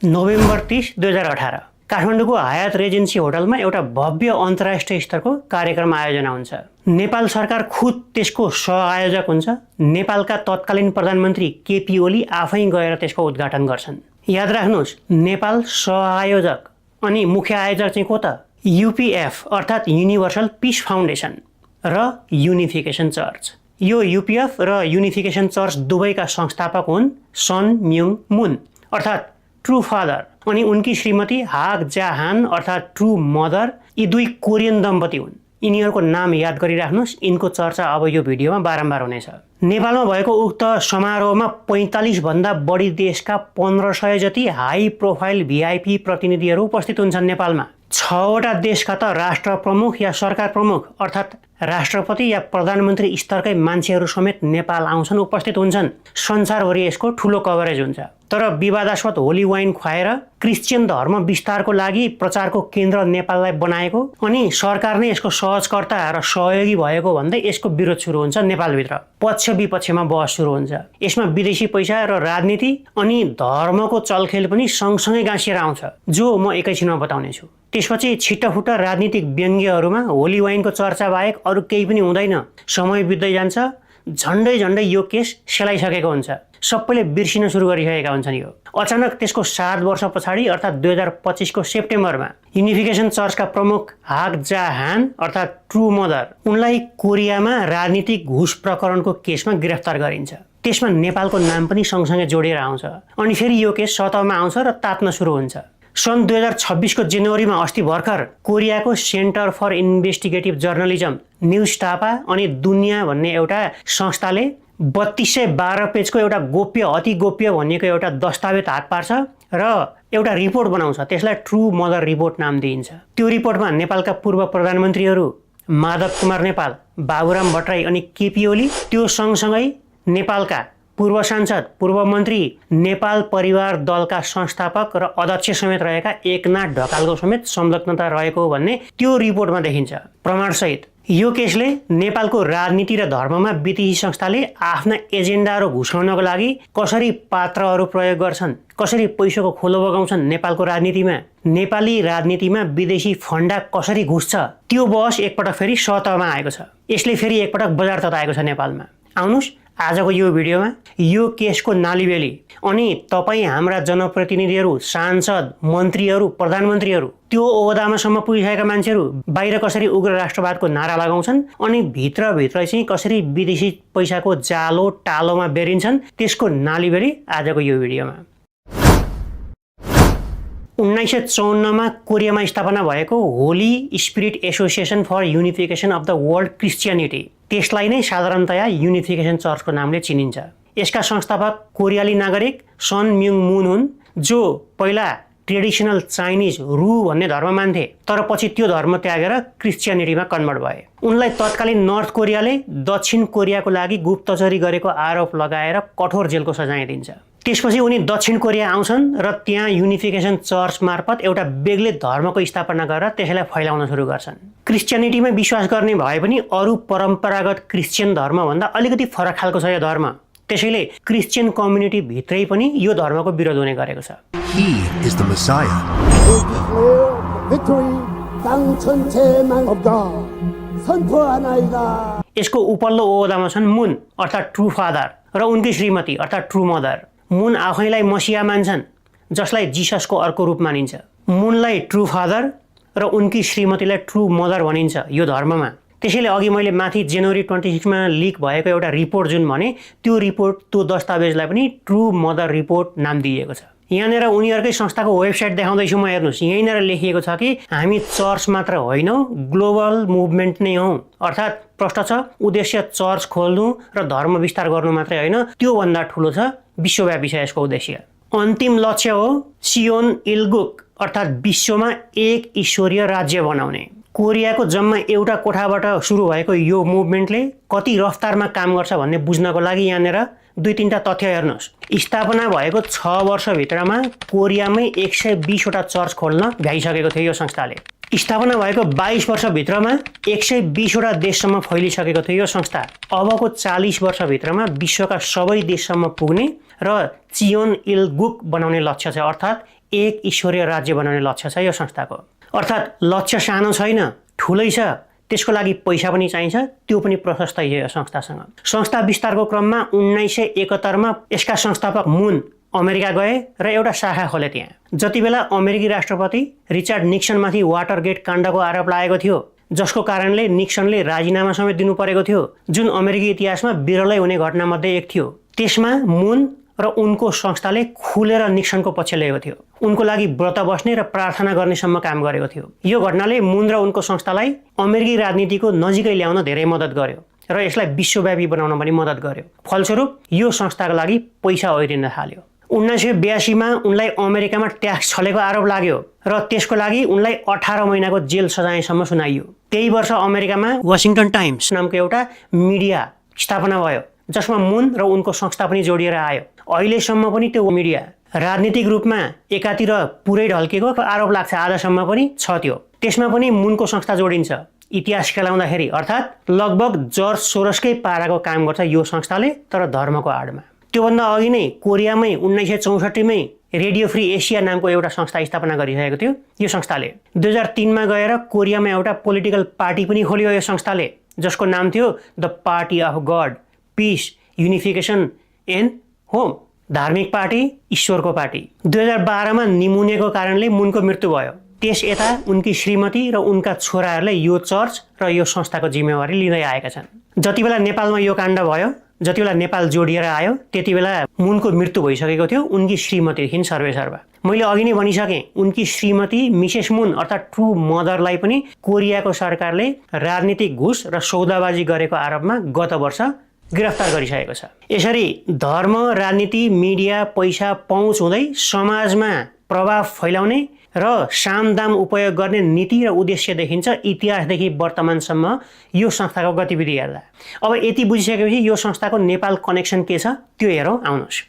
November 30, 2018 काठमाडौँको हयात रेजेन्सी होटलमा एउटा भव्य अन्तर्राष्ट्रिय स्तरको कार्यक्रम आयोजना हुन्छ। नेपाल सरकार खुद त्यसको सहआयोजक हुन्छ। नेपालका तत्कालीन प्रधानमन्त्री केपी ओली आफै गएर त्यसको उद्घाटन गर्छन्। याद राख्नुहोस्, नेपाल सहआयोजक अनि मुख्य आयोजक चाहिँ को त? यूपीएफ अर्थात् युनिभर्सल पिस फाउन्डेसन र युनिफिकेसन चर्च। यो यूपीएफ र युनिफिकेसन चर्च दुवैका संस्थापक हुन् सन म्युङ मुन अर्थात् ट्रू फादर अनि उनकी श्रीमती हाग जा हान अर्थात् ट्रू मदर। यी दुई कोरियन दम्पति हुन्। यिनीहरूको नाम याद गरिराख्नुहोस्। यिनको चर्चा अब यो भिडियोमा बारम्बार हुनेछ। नेपालमा भएको उक्त समारोहमा 45 भन्दा बढी देशका 1500 जति हाई प्रोफाइल भिआइपी प्रतिनिधिहरू उपस्थित हुन्छन्। नेपालमा 6 वटा देशका त राष्ट्र प्रमुख या सरकार प्रमुख अर्थात् राष्ट्रपति या प्रधानमन्त्री स्तरकै मान्छेहरू समेत नेपाल आउँछन्, उपस्थित हुन्छन्। संसारभरि यसको ठुलो कभरेज हुन्छ। तर विवादास्पद होली वाइन खुवाएर क्रिश्चियन धर्म विस्तारको लागि प्रचारको केन्द्र नेपाललाई बनाएको अनि सरकार नै यसको सहजकर्ता र सहयोगी भएको भन्दै यसको विरोध सुरु हुन्छ। नेपालभित्र पक्ष विपक्षमा बहस सुरु हुन्छ। यसमा विदेशी पैसा र राजनीति अनि धर्मको चलखेल पनि सँगसँगै गाँसिएर आउँछ, जो म एकैछिनमा बताउने छु। त्यसपछि छिट्टफुट्ट राजनीतिक व्यङ्ग्यहरूमा होली वाइनको चर्चा बाहेक अरू केही पनि हुँदैन। समय बित्दै जान्छ। झन्डै यो केस सेलाइसकेको हुन्छ। सबैले बिर्सिन सुरु गरिसकेका हुन्छन्। यो अचानक त्यसको 7 वर्ष पछाडि अर्थात् 2025 को सेप्टेम्बरमा युनिफिकेसन चर्चका प्रमुख हाग जा हान अर्थात् ट्रू मदर उनलाई कोरियामा राजनीतिक घुस प्रकरणको केसमा गिरफ्तार गरिन्छ। त्यसमा नेपालको नाम पनि सँगसँगै जोडिएर आउँछ। अनि फेरि यो केस सतहमा आउँछ र तात्न सुरु हुन्छ। सन् 2026 को जनवरीमा अस्ति भर्खर कोरियाको center for investigative journalism Newstapa अनि दुनिया भन्ने एउटा संस्थाले 3212 पेजको एउटा गोप्य अति गोप्य भनिएको एउटा दस्तावेज हात पार्छ र एउटा रिपोर्ट बनाउँछ। त्यसलाई ट्रू मदर रिपोर्ट नाम दिइन्छ। त्यो रिपोर्टमा नेपालका पूर्व प्रधानमन्त्रीहरू माधव कुमार नेपाल, बाबुराम भट्टराई अनि केपी ओली, त्यो सँगसँगै नेपालका पूर्व सांसद, पूर्व मन्त्री, नेपाल परिवार दलका संस्थापक र अध्यक्ष समेत रहेका एकनाथ ढकालको समेत संलग्नता रहेको भन्ने त्यो रिपोर्टमा देखिन्छ प्रमाणसहित। यो केसले नेपालको राजनीति र धर्ममा विदेशी संस्थाले आफ्ना एजेन्डाहरू घुसाउनको लागि कसरी पात्रहरू प्रयोग गर्छन्, कसरी पैसाको खोलो बगाउँछन् नेपालको राजनीतिमा, नेपाली राजनीतिमा विदेशी फन्डा कसरी घुस्छ, त्यो बहस एकपटक फेरि सतहमा आएको छ। यसले फेरि एकपटक बजार तताएको छ नेपालमा। आउनुहोस् आजको यो भिडियोमा यो केसको नालीबेली अनि तपाईँ हाम्रा जनप्रतिनिधिहरू, सांसद, मन्त्रीहरू, प्रधानमन्त्रीहरू, त्यो ओहदामासम्म पुगिसकेका मान्छेहरू बाहिर कसरी उग्र राष्ट्रवादको नारा लगाउँछन् अनि भित्रभित्र चाहिँ कसरी विदेशी पैसाको जालो टालोमा बेरिन्छन्, त्यसको नालीबेली आजको यो भिडियोमा। 1954 मा कोरियामा स्थापना भएको Holy Spirit Association for Unification of the World Christianity, त्यसलाई नै साधारणतया युनिफिकेसन चर्चको नामले चिनिन्छ। यसका संस्थापक कोरियाली नागरिक सन म्युङ मुन हुन्, जो पहिला ट्रेडिसनल चाइनिज रु भन्ने धर्म मान्थे, तर पछि त्यो धर्म त्यागेर क्रिस्चियनिटीमा कन्भर्ट भए। उनलाई तत्कालीन नर्थ कोरियाले दक्षिण कोरियाको लागि गुप्तचरी गरेको आरोप लगाएर कठोर जेलको सजाय दिन्छ। त्यसपछि उनी दक्षिण कोरिया आउँछन् र त्यहाँ युनिफिकेसन चर्च मार्फत एउटा बेग्लै धर्मको स्थापना गरेर त्यसैलाई फैलाउन सुरु गर्छन्। क्रिस्चियनिटीमा विश्वास गर्ने भए पनि अरू परम्परागत क्रिस्चियन धर्मभन्दा अलिकति फरक खालको छ यो धर्म। त्यसैले क्रिस्चियन कम्युनिटी भित्रै पनि यो धर्मको विरोध हुने गरेको छ। He is the Messiah. यसको उपल्लो ओहदामा छन् मुन अर्थात् ट्रू फादर र उनकी श्रीमती अर्थात् ट्रू मदर। मुन आफैलाई मसिहा मान्छन्, जसलाई जिससको अर्को रूप मानिन्छ। मुनलाई ट्रू फादर र उनकी श्रीमतीलाई ट्रू मदर भनिन्छ यो धर्ममा। त्यसैले अघि मैले माथि जनवरी 26 मा लिक भएको एउटा रिपोर्ट जुन भने, त्यो रिपोर्ट, त्यो दस्तावेजलाई पनि ट्रू मदर रिपोर्ट नाम दिइएको छ। यहाँनिर उनीहरूकै संस्थाको वेबसाइट देखाउँदैछु म, हेर्नुहोस्। यहीँनिर लेखिएको छ कि हामी चर्च मात्र होइनौँ, ग्लोबल मुभमेन्ट नै हौँ। अर्थात् प्रश्न छ, उद्देश्य चर्च खोल्नु र धर्म विस्तार गर्नु मात्रै होइन, त्योभन्दा ठुलो छ, विश्वव्यापी छ यसको उद्देश्य। अन्तिम लक्ष्य हो सियोन इल्गुक अर्थात् विश्वमा एक ईश्वरीय राज्य बनाउने। कोरियाको जम्मा एउटा कोठाबाट सुरु भएको यो मुभमेन्टले कति रफ्तारमा काम गर्छ भन्ने बुझ्नको लागि यहाँनिर 2-3टा तथ्य हेर्नुहोस्। स्थापना भएको 6 वर्षभित्रमा कोरियामै 120 वटा चर्च खोल्न भ्याइसकेको थियो यो संस्थाले। स्थापना भएको 22 वर्षभित्रमा 120 वटा देशसम्म फैलिसकेको थियो यो संस्था। अबको 40 वर्षभित्रमा विश्वका सबै देशसम्म पुग्ने र चियोन इल्गुक बनाउने लक्ष्य छ, अर्थात् एक ईश्वरीय राज्य बनाउने लक्ष्य छ यो संस्थाको। अर्थात् लक्ष्य सानो छैन, ठुलै छ, त्यसको लागि पैसा पनि चाहिन्छ, त्यो पनि प्रशस्त यो संस्थासँग। संस्था विस्तारको क्रममा 1971 यसका संस्थापक मुन अमेरिका गए र एउटा शाखा खोले त्यहाँ। जति बेला अमेरिकी राष्ट्रपति रिचर्ड निक्सनमाथि वाटरगेट काण्डको आरोप लागेको थियो, जसको कारणले निक्सनले राजीनामा समेत दिनु परेको थियो, जुन अमेरिकी इतिहासमा बिरलै हुने घटनामध्ये एक थियो, त्यसमा मुन र उनको संस्थाले खुलेर निक्सनको पक्ष लिएको थियो। उनको लागि व्रत बस्ने र प्रार्थना गर्नेसम्म काम गरेको थियो। यो घटनाले मुन र उनको संस्थालाई अमेरिकी राजनीतिको नजिकै ल्याउन धेरै मद्दत गर्यो र यसलाई विश्वव्यापी बनाउन पनि मद्दत गर्यो। फलस्वरूप यो संस्थाको लागि पैसा ओरिन थाल्यो। 1982 मा उनलाई अमेरिकामा ट्याक्स छलेको आरोप लाग्यो र त्यसको लागि उनलाई 18 महिनाको जेल सजायसम्म सुनाइयो। त्यही वर्ष अमेरिकामा वाशिंगटन टाइम्स नामको एउटा मिडिया स्थापना भयो, जसमा मुन र उनको संस्था पनि जोडिएर आयो। अहिलेसम्म पनि त्यो मिडिया राजनीतिक रूपमा एकातिर पुरै ढल्केको आरोप लाग्छ, आजसम्म पनि छ त्यो। त्यसमा पनि मुनको संस्था जोडिन्छ। इतिहास खेलाउँदाखेरि अर्थात् लगभग जर्ज सोरसकै पाराको काम गर्छ यो संस्थाले, तर धर्मको आडमा। त्योभन्दा अघि नै कोरियामै 1964 मै रेडियो फ्री एसिया नामको एउटा संस्था स्थापना गरिसकेको थियो यो संस्थाले। 2003 मा गएर कोरियामा एउटा पोलिटिकल पार्टी पनि खोल्यो यो संस्थाले, जसको नाम थियो the party of God, peace, unification and home, धार्मिक पार्टी, ईश्वरको पार्टी। 2012 मा निमोनियाको कारणले मुनको मृत्यु भयो। त्यस यता उनकी श्रीमती र उनका छोराहरूले यो चर्च र यो संस्थाको जिम्मेवारी लिँदै आएका छन्। जति बेला नेपालमा यो काण्ड भयो, जति बेला नेपाल जोडिएर आयो, त्यति बेला मुनको मृत्यु भइसकेको थियो। उनकी श्रीमती थिइन् सर्वेसर्वा। मैले अघि नै भनिसकेँ, उनकी श्रीमती मिसेस मुन अर्थात् ट्रु मदरलाई पनि कोरियाको सरकारले राजनीतिक घुस र सौदाबाजी गरेको आरोपमा गत वर्ष गिरफ्तार गरिसकेको छ। यसरी धर्म, राजनीति, मिडिया, पैसा, पहुँच हुँदै समाजमा प्रभाव फैलाउने र सामदाम उपयोग गर्ने नीति र उद्देश्य देखिन्छ इतिहासदेखि वर्तमानसम्म यो संस्थाको गतिविधि हेर्दा। अब यति बुझिसकेपछि यो संस्थाको नेपाल कनेक्सन के छ त्यो हेरौँ, आउनुहोस्।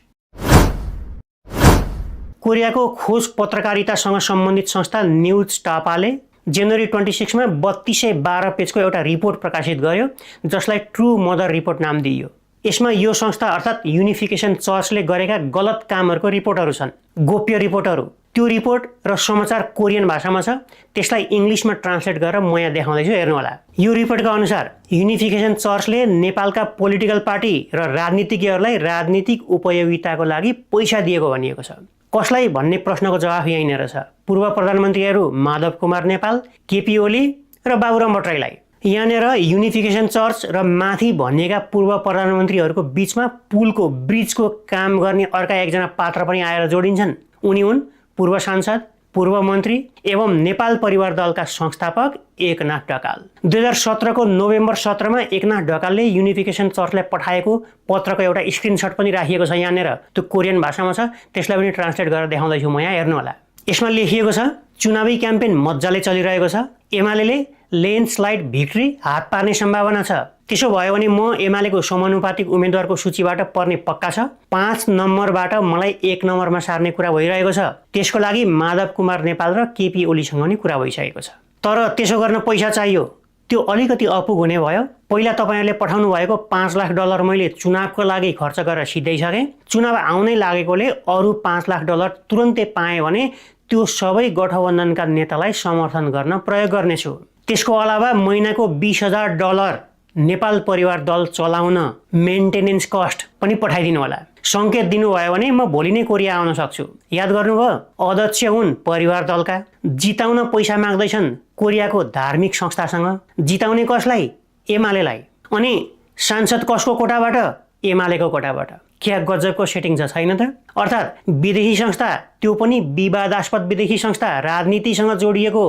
कोरियाको खोज पत्रकारितासँग सम्बन्धित संस्था न्युज टापाले जनवरी 26 मा 3212 पेजको एउटा रिपोर्ट प्रकाशित गर्यो, जसलाई ट्रु मदर रिपोर्ट नाम दिइयो। यसमा यो संस्था अर्थात् युनिफिकेसन चर्चले गरेका गलत कामहरूको रिपोर्टहरू छन्, गोप्य रिपोर्टहरू। त्यो रिपोर्ट र समाचार कोरियन भाषामा छ, त्यसलाई इङ्ग्लिसमा ट्रान्सलेट गरेर म यहाँ देखाउँदैछु, हेर्नुहोला। यो रिपोर्टका अनुसार युनिफिकेसन चर्चले नेपालका पोलिटिकल पार्टी र राजनीतिज्ञहरूलाई राजनीतिक उपयोगिताको लागि पैसा दिएको भनिएको छ। कसलाई भन्ने प्रश्नको जवाफ यहीँनिर छ। पूर्व प्रधानमन्त्रीहरू माधव कुमार नेपाल, केपी ओली र बाबुराम भट्टराईलाई। यहाँनिर युनिफिकेसन चर्च र माथि भनिएका पूर्व प्रधानमन्त्रीहरूको बीचमा पुलको ब्रिजको काम गर्ने अर्का एकजना पात्र पनि आएर जोडिन्छन्। उनी हुन् पूर्व सांसद, पूर्व मन्त्री एवं नेपाल परिवार दलका संस्थापक एकनाथ ढकाल। 2017 को नोभेम्बर 17 मा एकनाथ ढकालले युनिफिकेसन चर्चलाई पठाएको पत्रको एउटा स्क्रिनशट पनि राखिएको छ यहाँनिर। त्यो कोरियन भाषामा छ, त्यसलाई पनि ट्रान्सलेट गरेर देखाउँदैछु म यहाँ, हेर्नुहोला। यसमा लेखिएको छ, चुनावी क्याम्पेन मजाले चलिरहेको छ, एमाले ल्यान्डस्लाइड भिक्ट्री हात पार्ने सम्भावना छ। त्यसो भयो भने म एमालेको समानुपातिक उम्मेदवारको सूचीबाट पर्ने पक्का छ। 5 नम्बरबाट मलाई 1 नम्बरमा सार्ने कुरा भइरहेको छ। त्यसको लागि माधव कुमार नेपाल र केपी ओलीसँग नि कुरा भइसकेको छ। तर त्यसो गर्न पैसा चाहियो, त्यो अलिकति अपुग हुने भयो। पहिला तपाईहरुले पठाउनु भएको $5 लाख मैले चुनावको लागि खर्च गरेर सिधाइसकेँ। चुनाव आउनै लागेकोले अरु $5 लाख तुरन्तै पाएँ भने त्यो सबै गठबन्धनका नेतालाई समर्थन गर्न प्रयोग गर्नेछु। त्यसको अलावा महिनाको $20,000 नेपाल परिवार दल चलाउन मेन्टेनेन्स कस्ट पनि पठाइदिनु होला। संकेत दिनुभयो भने म भोलि नै कोरिया आउन सक्छु। याद गर्नुभयो, अध्यक्ष हुन् परिवार दलका, जिताउन पैसा माग्दैछन् कोरियाको धार्मिक संस्थासँग। जिताउने कसलाई? एमालेलाई। अनि सांसद कसको कोटाबाट? एमालेको कोटाबाट। क्या गजबको सेटिङ छ, छैन त? अर्थात् विदेशी संस्था, त्यो पनि विवादास्पद विदेशी संस्था, राजनीतिसँग जोडिएको,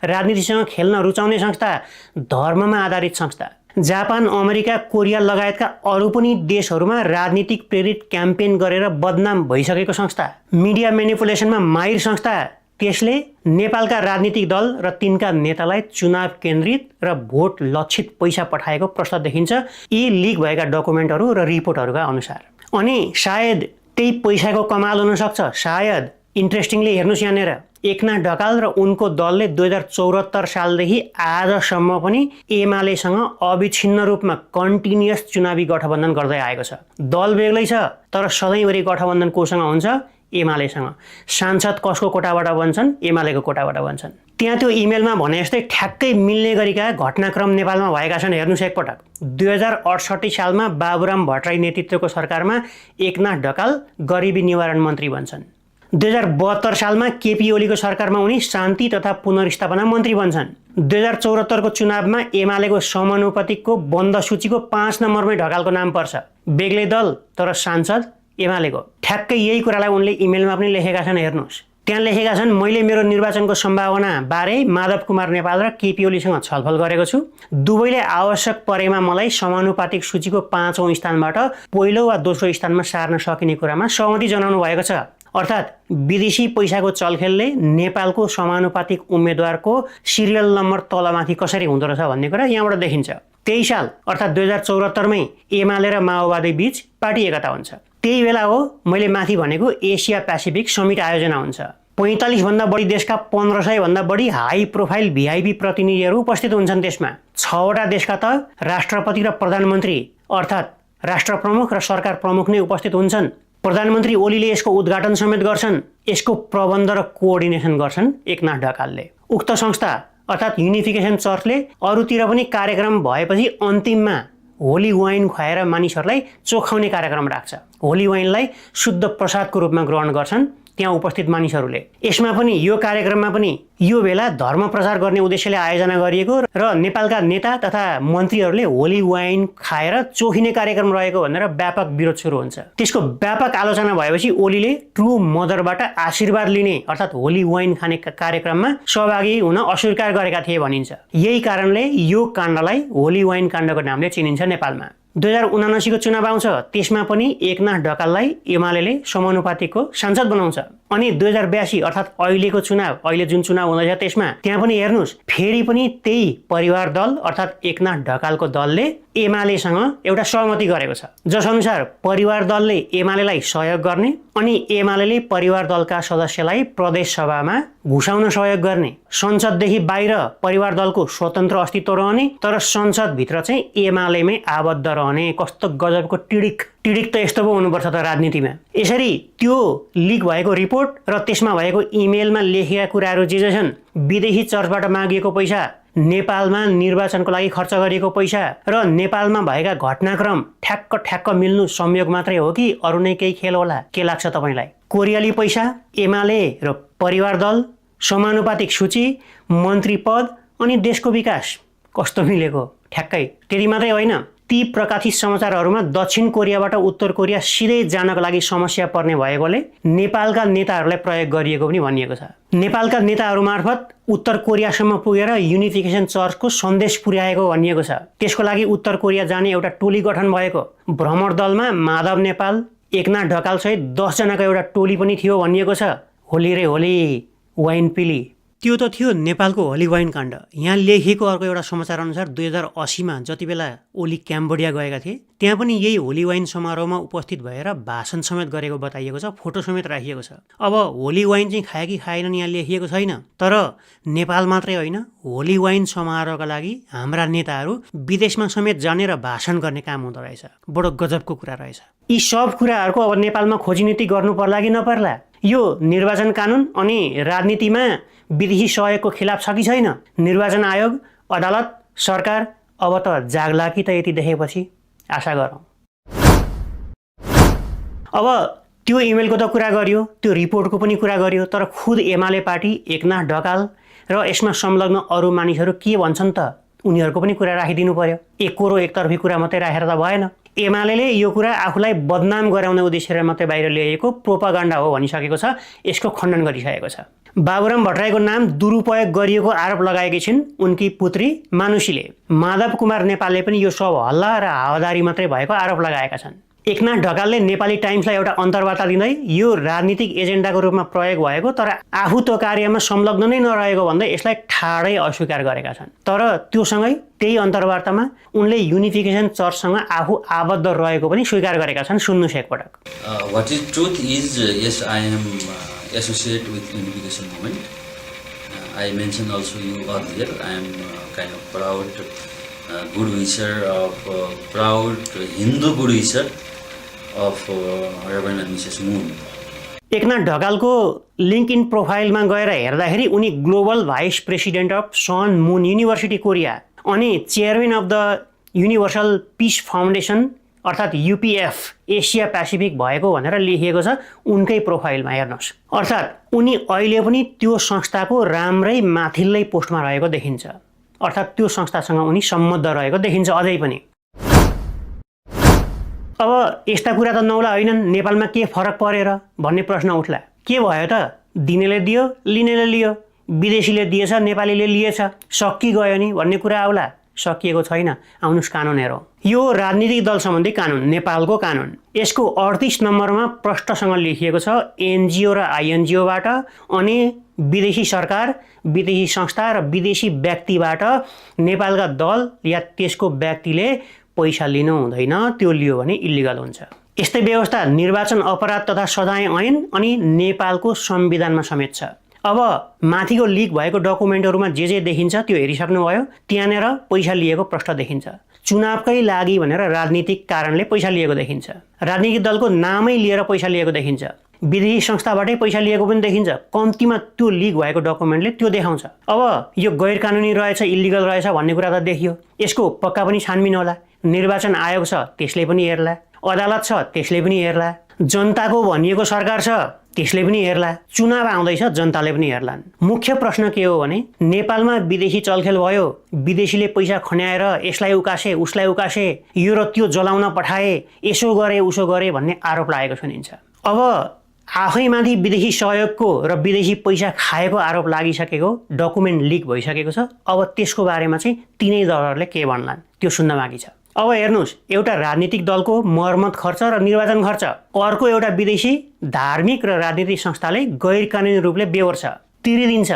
राजनीतिसँग खेल्न रुचाउने संस्था, धर्ममा आधारित संस्था। जापान, अमेरिका, कोरिया लगायतका अरू पनि देशहरूमा राजनीतिक प्रेरित क्याम्पेन गरेर बदनाम भइसकेको संस्था, मिडिया म्यानिपुलेसनमा माहिर संस्था। त्यसले नेपालका राजनीतिक दल र तिनका नेतालाई चुनाव केन्द्रित र भोट लक्षित पैसा पठाएको प्रश्न देखिन्छ यी लिक भएका डकुमेन्टहरू र रिपोर्टहरूका अनुसार। अनि सायद त्यही पैसाको कमाल हुन सक्छ। सायद इन्ट्रेस्टिङली हेर्नुस्, यहाँनिर एकनाथ ढकाल र उनको दलले 2074 सालदेखि आजसम्म पनि एमालेसँग अविच्छिन्न रूपमा कन्टिन्युअस चुनावी गठबन्धन गर्दै आएको छ। दल बेग्लै छ, तर सधैँभरि गठबन्धन कोसँग हुन्छ? एमालेसँग, सांसद कसको कोटाबाट बन्छन्, एमालेको कोटाबाट बन्छन्। त्यहाँ त्यो इमेलमा भने जस्तै ठ्याक्कै मिल्ने गरिका घटनाक्रम नेपालमा भएका छन्। हेर्नुहोस् एकपटक, 2068 सालमा बाबुराम भट्टराई नेतृत्वको सरकारमा एकनाथ ढकाल गरिबी निवारण मन्त्री बन्छन्। 2072 सालमा केपी ओलीको सरकारमा उनी शान्ति तथा पुनर्स्थापना मन्त्री बन्छन्। 2074 को चुनावमा एमालेको समानुपातिकको बन्द सूचीको 5 नम्बरमै ढकालको नाम पर्छ। बेग्लै दल तर सांसद एमालेको। ठ्याक्कै यही कुरालाई उनले इमेलमा पनि लेखेका छन्। हेर्नुहोस्, त्यहाँ लेखेका छन्, मैले मेरो निर्वाचनको सम्भावना बारे माधव कुमार नेपाल र केपी ओलीसँग छलफल गरेको छु। दुवैले आवश्यक परेमा मलाई समानुपातिक सूचीको 5औं स्थानबाट पहिलो वा दोस्रो स्थानमा सार्न सकिने कुरामा सहमति जनाउनु भएको छ। अर्थात् विदेशी पैसाको चलखेलले नेपालको समानुपातिक उम्मेदवारको सिरियल नम्बर तलमाथि कसरी हुँदो रहेछ भन्ने कुरा यहाँबाट देखिन्छ। त्यही साल अर्थात् 2074 मै एमाले र माओवादी बीच पार्टी एकता हुन्छ। त्यही बेला हो मैले माथि भनेको एसिया पेसिफिक समिट आयोजना हुन्छ। 45 भन्दा बढी देशका 1500 भन्दा बढी हाई प्रोफाइल भिआइपी प्रतिनिधिहरू उपस्थित हुन्छन्। त्यसमा 6 वटा देशका त राष्ट्रपति र प्रधानमन्त्री अर्थात् राष्ट्र प्रमुख र सरकार प्रमुख नै उपस्थित हुन्छन्। प्रधानमन्त्री ओलीले यसको उद्घाटन समेत गर्छन्। यसको प्रबन्ध र कोअर्डिनेसन गर्छन् एकनाथ ढकालले। उक्त संस्था अर्थात् युनिफिकेसन चर्चले अरूतिर पनि कार्यक्रम भएपछि अन्तिममा होली वाइन खुवाएर मानिसहरूलाई चोखाउने कार्यक्रम राख्छ। होली वाइनलाई शुद्ध प्रसादको रूपमा ग्रहण गर्छन् त्यहाँ उपस्थित मानिसहरूले। यसमा पनि यो कार्यक्रममा पनि यो बेला धर्म प्रचार गर्ने उद्देश्यले आयोजना गरिएको र नेपालका नेता तथा मन्त्रीहरूले होली वाइन खाएर चोखिने कार्यक्रम रहेको भनेर व्यापक विरोध सुरु हुन्छ। त्यसको व्यापक आलोचना भएपछि ओलीले ट्रु मदरबाट आशीर्वाद लिने अर्थात् होली वाइन खाने कार्यक्रममा सहभागी हुन अस्वीकार गरेका थिए भनिन्छ। यही कारणले यो काण्डलाई होली वाइन काण्डको नामले चिनिन्छ नेपालमा। 2079 को चुनाव आउँछ। त्यसमा पनि एकनाथ ढकाललाई एमालेले समानुपातिकको सांसद बनाउँछ। अनि 2082 अर्थात् अहिलेको चुनाव, अहिले जुन चुनाव हुँदैछ त्यसमा त्यहाँ पनि हेर्नुहोस्, फेरि पनि त्यही परिवार दल अर्थात् एकनाथ ढकालको दलले एमालेसँग एउटा सहमति गरेको छ, जसअनुसार परिवार दलले एमालेलाई सहयोग गर्ने अनि एमालेले परिवार दलका सदस्यलाई प्रदेश सभामा घुसाउन सहयोग गर्ने, संसददेखि बाहिर परिवार दलको स्वतन्त्र अस्तित्व रहने तर संसदभित्र चाहिँ एमालेमै आबद्ध रहने। कस्तो गजबको टिडिक त यस्तो पो हुनुपर्छ त राजनीतिमा। यसरी त्यो लिक भएको रिपोर्ट र त्यसमा भएको इमेलमा लेखेका कुराहरू जे छन्, विदेशी चर्चबाट मागिएको पैसा, नेपालमा निर्वाचनको लागि खर्च गरिएको पैसा र नेपालमा भएका घटनाक्रम ठ्याक्क मिल्नु संयोग मात्रै हो कि अरू नै केही खेल होला? के लाग्छ तपाईँलाई? कोरियाली पैसा, एमाले र परिवार दल, समानुपातिक सूची, मन्त्री पद अनि देशको विकास कस्तो मिलेको? ठ्याक्कै त्यति मात्रै होइन, ती प्रकाशित समाचारहरूमा दक्षिण कोरियाबाट उत्तर कोरिया सिधै जानको लागि समस्या पर्ने भएकोले नेपालका नेताहरूलाई प्रयोग गरिएको पनि भनिएको छ। नेपालका नेताहरू मार्फत उत्तर कोरियासम्म पुगेर युनिफिकेसन चर्चको सन्देश पुर्याएको भनिएको छ। त्यसको लागि उत्तर कोरिया जाने एउटा टोली गठन भएको। भ्रमण दलमा माधव नेपाल, एकनाथ ढकाल सहित 10 जनाको एउटा टोली पनि थियो भनिएको छ। होली रे होली, वाइन पिली। त्यो त थियो नेपालको होली वाइन काण्ड। यहाँ लेखिएको अर्को एउटा समाचार अनुसार 2080 मा जति बेला ओली क्याम्बोडिया गएका थिए त्यहाँ पनि यही होली वाइन समारोहमा उपस्थित भएर भाषण समेत गरेको बताइएको छ, फोटो समेत राखिएको छ। अब होली वाइन चाहिँ खाए कि खाएनन् यहाँ लेखिएको छैन, तर नेपाल मात्रै होइन, होली वाइन समारोहका लागि हाम्रा नेताहरू विदेशमा समेत जाने र भाषण गर्ने काम हुँदो रहेछ। बडो गजबको कुरा रहेछ। यी सब कुराहरूको अब नेपालमा खोजीनीति गर्नु पर्ला कि नपर्ला? यो निर्वाचन कानुन अनि राजनीतिमा विदेशी सहयोगको खिलाफ छ कि छैन? निर्वाचन आयोग, अदालत, सरकार अब त जाग्ला कि त यति देखेपछि? आशा गरौँ। अब त्यो इमेलको त कुरा गरियो, त्यो रिपोर्टको पनि कुरा गरियो, तर खुद एमाले पार्टी, एकनाथ ढकाल र यसमा संलग्न अरू मानिसहरू के भन्छन् त? उनीहरूको पनि कुरा राखिदिनु पर्यो। एकरो एकतर्फी कुरा मात्रै राखेर त भएन। एमालेले यो कुरा आफूलाई बदनाम गराउने उद्देश्यले मात्रै बाहिर ल्याएको प्रोपागान्डा हो भनिसकेको छ। यसको खण्डन गरिसकेको छ। बाबुराम भट्टराईको नाम दुरुपयोग गरिएको आरोप लगाएकी छिन् उनकी पुत्री मानुषीले। माधव कुमार नेपालले पनि यो सब हल्ला र हावादारी मात्रै भएको आरोप लगाएका छन्। एकनाथ ढकालले नेपाली टाइम्सलाई एउटा अन्तर्वार्ता दिँदै यो राजनीतिक एजेन्डाको रूपमा प्रयोग भएको तर आफू त्यो कार्यमा संलग्न नै नरहेको भन्दै यसलाई ठाडै अस्वीकार गरेका छन्। तर त्योसँगै त्यही अन्तर्वार्तामा उनले युनिफिकेसन चर्चसँग आफू आबद्ध रहेको पनि स्वीकार गरेका छन्। सुन्नुहोस् एकपटक। What is truth is, yes, I am associated with Unification Movement. I mentioned also you earlier, I am kind of proud good wisher of proud Hindu good wisher of Reverend Mrs. Moon. Eknath ढकालको लिङ्कइन प्रोफाइलमा गएर हेर्दाखेरि उनी global vice president of Sun Moon University Korea अनि chairman of the Universal Peace Foundation अर्थात् UPF Asia Pacific भएको भनेर लेखिएको छ उनकै प्रोफाइलमा। हेर्नुहोस्, अर्थात् उनी अहिले पनि त्यो संस्थाको राम्रै माथिल्लै पोस्टमा रहेको देखिन्छ, अर्थात् त्यो संस्थासँग उनी सम्बद्ध रहेको देखिन्छ अझै पनि। अब यस्ता कुरा त नौला होइनन्, नेपालमा के फरक परेर भन्ने प्रश्न उठ्ला। के भयो त? दिनेले दियो, लिनेले लियो, विदेशीले दिएछ, नेपालीले लिएछ, सकि गयो नि भन्ने कुरा आउला। सकिएको छैन, आउनुस् कानुन हेरौँ। यो राजनीतिक दल सम्बन्धी कानुन, नेपालको कानुन, यसको 38 नम्बरमा प्रष्टसँग लेखिएको छ एनजिओ र आइएनजिओबाट अनि विदेशी सरकार, विदेशी संस्था र विदेशी व्यक्तिबाट नेपालका दल या त्यसको व्यक्तिले पैसा लिनु हुँदैन, त्यो लियो भने इलिगल हुन्छ। यस्तै व्यवस्था निर्वाचन अपराध तथा सजाय ऐन अनि नेपालको संविधानमा समेत छ। अब माथिको लिक भएको डकुमेन्टहरूमा जे देखिन्छ त्यो हेरिसक्नुभयो। त्यहाँनिर पैसा लिएको प्रश्न देखिन्छ। चुनावकै लागि भनेर राजनीतिक कारणले पैसा लिएको देखिन्छ। राजनीतिक दलको नामै लिएर पैसा लिएको देखिन्छ। विदेशी संस्थाबाटै पैसा लिएको पनि देखिन्छ। कम्तीमा त्यो लिक भएको डकुमेन्टले त्यो देखाउँछ। अब यो गैर कानुनी रहेछ, इलिगल रहेछ भन्ने कुरा त देखियो। यसको पक्का पनि छानबिन होला। निर्वाचन आयोग छ, त्यसले पनि हेर्ला। अदालत छ, त्यसले पनि हेर्ला। जनताको भनिएको सरकार छ, त्यसले पनि हेर्ला। चुनाव आउँदैछ, जनताले पनि हेर्लान्। मुख्य प्रश्न के हो भने नेपालमा विदेशी चलखेल भयो, विदेशीले पैसा खन्याएर यसलाई उकासे उसलाई उकासे, यो र त्यो जलाउन पठाए, यसो गरे उसो गरे भन्ने आरोप लागेको सुनिन्छ। अब आफैमाथि विदेशी सहयोगको र विदेशी पैसा खाएको आरोप लागिसकेको डकुमेन्ट लिक भइसकेको छ। अब त्यसको बारेमा चाहिँ तिनै दलहरूले के भन्लान् त्यो सुन्न बाँकी छ। अब हेर्नुहोस्, एउटा राजनीतिक दलको मर्मत खर्च र निर्वाचन खर्च, अर्को एउटा विदेशी धार्मिक र राजनीतिक संस्थाले गैर कानुनी रूपले बेहोर्छ, तिरिदिन्छ।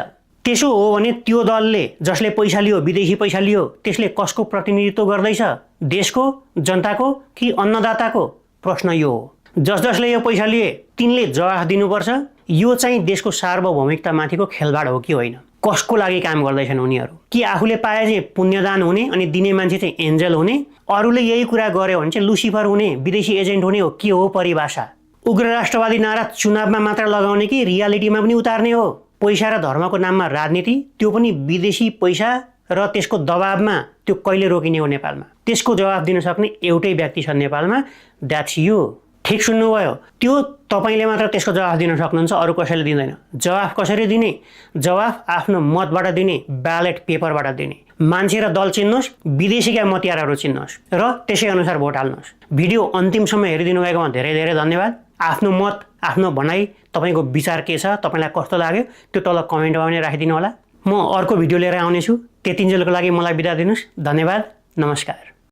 त्यसो हो भने त्यो दलले जसले पैसा लियो, विदेशी पैसा लियो, त्यसले कसको प्रतिनिधित्व गर्दैछ? देशको, जनताको कि अन्नदाताको? प्रश्न यो हो। जसले यो पैसा लिए तिनले जवाफ दिनुपर्छ। यो चाहिँ देशको सार्वभौमिकता माथिको खेलबाड हो कि होइन? कसको लागि काम गर्दैछन् उनीहरू? कि आफूले पाए चाहिँ पुण्यदान हुने अनि दिने मान्छे चाहिँ एन्जल हुने, अरूले यही कुरा गर्यो भने चाहिँ लुसिफर हुने, विदेशी एजेन्ट हुने हो? के हो परिभाषा? उग्र राष्ट्रवादी नारा चुनावमा मात्र लगाउने कि रियालिटीमा पनि उतार्ने हो? पैसा र धर्मको नाममा राजनीति, त्यो पनि विदेशी पैसा र त्यसको दबावमा, त्यो कहिले रोकिने हो नेपालमा? त्यसको जवाफ दिन सक्ने एउटै व्यक्ति छ नेपालमा, द्याट्स यु। ठिक सुन्नुभयो। त्यो तपाईँले मात्र त्यसको जवाफ दिन सक्नुहुन्छ, अरू कसैले दिँदैन। जवाफ कसरी दिने? जवाफ आफ्नो मतबाट दिने, ब्यालेट पेपरबाट दिने। मान्छे र दल चिन्नुहोस्, विदेशीका मतियारहरू चिन्नुहोस् र त्यसै अनुसार भोट हाल्नुहोस्। भिडियो अन्तिमसम्म हेरिदिनु भएकोमा धेरै धेरै धन्यवाद। आफ्नो मत, आफ्नो भनाइ, तपाईँको विचार के छ, तपाईँलाई कस्तो लाग्यो त्यो तल कमेन्टमा पनि राखिदिनु होला। म अर्को भिडियो लिएर आउनेछु। त्यतिन्जेलको लागि मलाई बिदा दिनुहोस्। धन्यवाद, नमस्कार।